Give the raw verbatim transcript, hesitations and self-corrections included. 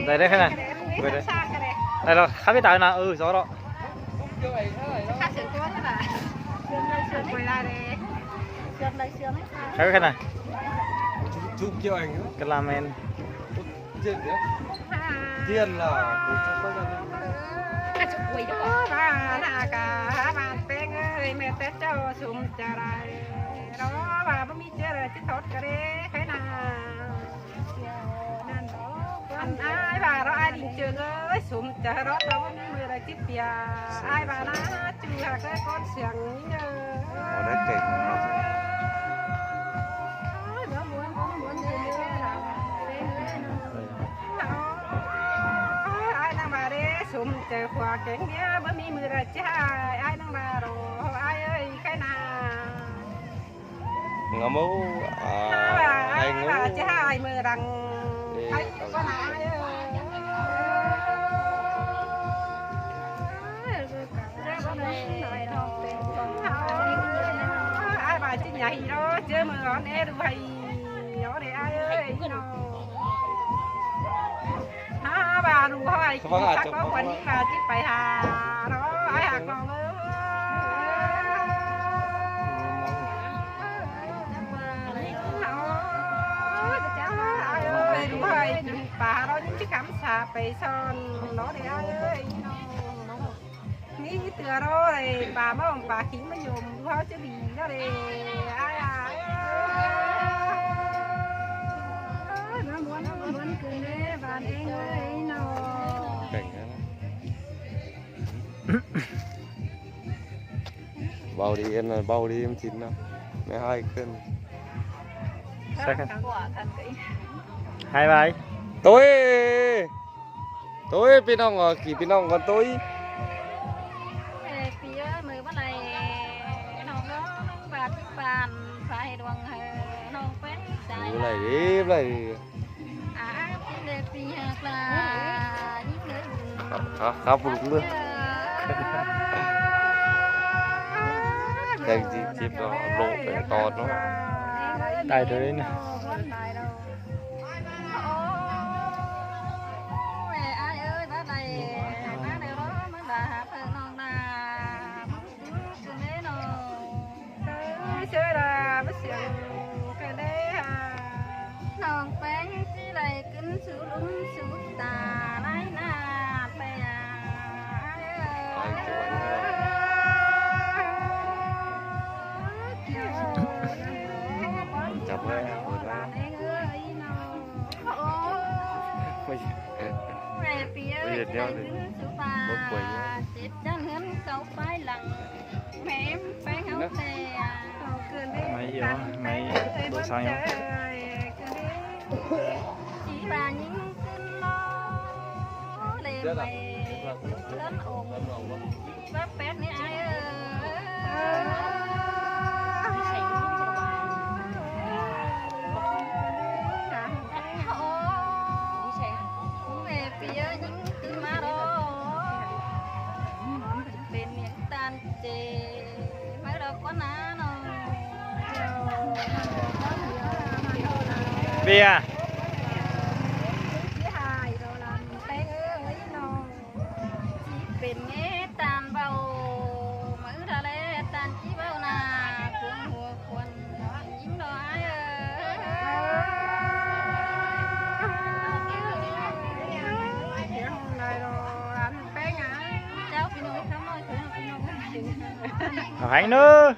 Đảy đảy khăn nả. Đảy đảy. Đảy lỏ, khắp ꞌviạk táo nả, ừ, gió lỏ. Khắp ꞌviạk khăn nả. Chụp, chụp kiểu ảnh á. Cái làm em. Tiền là của chúng ta. Ba nả cả, ba ꞌpéng ơi, ꞌmẹ Tết cho sum chả đảy. Đó, ba ꞌmí chả đảy, chứ thoát cái đấy, cái nả. Ăn ai ba đó, ai đinh chơ ơi, sum chả đó, tao ꞌmí ꞌmưa đảy chip bia. Ai ba nả, chứ hả cái con siang nhớ. Ở đây kể nó. Ai nả ba đảy, sum chả khóa kén bia, ba ꞌmí ꞌmưa đảy chả, ai nả ba đó, ai ơi, cái nả. Ngắm mâu, à, ai ngắm mâu. Chứ ai ꞌmưa đăng. Ê, ai, con ai ơi. Ai ba chứ nhảy đó, chứ ꞌmưa đón é đu hay. Nó để ai ơi, nó. Hả, ba đu hỏi, chắc có quần đi ba chứ phải hả, đó, ai hả con ơi. Ôi, đu hỏi, ba đó những chiếc khám xà pầy son, nó để ai ơi, nó. Ní tưa đó, ba mong ba khí mà nhôm, đu hỏi chứ đi, nó để ai ai. Ôi, nó muốn, nó muốn cứ nè, bạn em ơi, nó. Cảnh đó. Báu đi, em nói báu đi, em chín lắm. Mẹ hai cân. Hai bài. Tôi. Tôi, ꞌpi ꞌnọng, ờ, kỉ ꞌpi ꞌnọng còn tôi. Ê, ꞌpi ơi, ꞌmưa báu đảy, ꞌnọng nó, ꞌnọng bát, ꞌpi ꞌpan, phải đuông, ờ, ꞌnọng ꞌpéng, sai. Báu đảy đi, báu đảy đi. Khắp, khắp, khắp, bụt ꞌmưa. Đang chip, chip nó, lộn phải to nó. Tài thôi đấy nè. Ôi, ai ơi, bác này, bác này đó, bác là Hà Thượng Nông là, bác cứ, cứ thế nào. Ơi, sơ là bác sướng cái đấy à. Nông peng chỉ lại kính sú lúng sú tà lái na pè à. Ai ơi. Chăm ơi. Bạn em ơi, nó. Ôi. Mẹ phía bây giờ đeo thì bớt quầy nhá. Chết chân hơn sáu phái lặng. Mẹ em phải ngáo tè. Máy gì đó, máy đổi sang nhá. Chỉ là những cơn lo để mày cơn ốm. Bác pét ní ai ơi. Mẹ phía những cơn má đó. Bên miền tàn chê. Mới đó con á nó. Bia. Chứ hai đó là té ơi nó. Chỉ bên nghe tàn bầu, mà ư ra lẽ tàn chỉ bầu nà, cuốn mùa cuốn, những đó ai ơi. Cháu phi nói khám nói khám nói khám nói. Hãy nữa.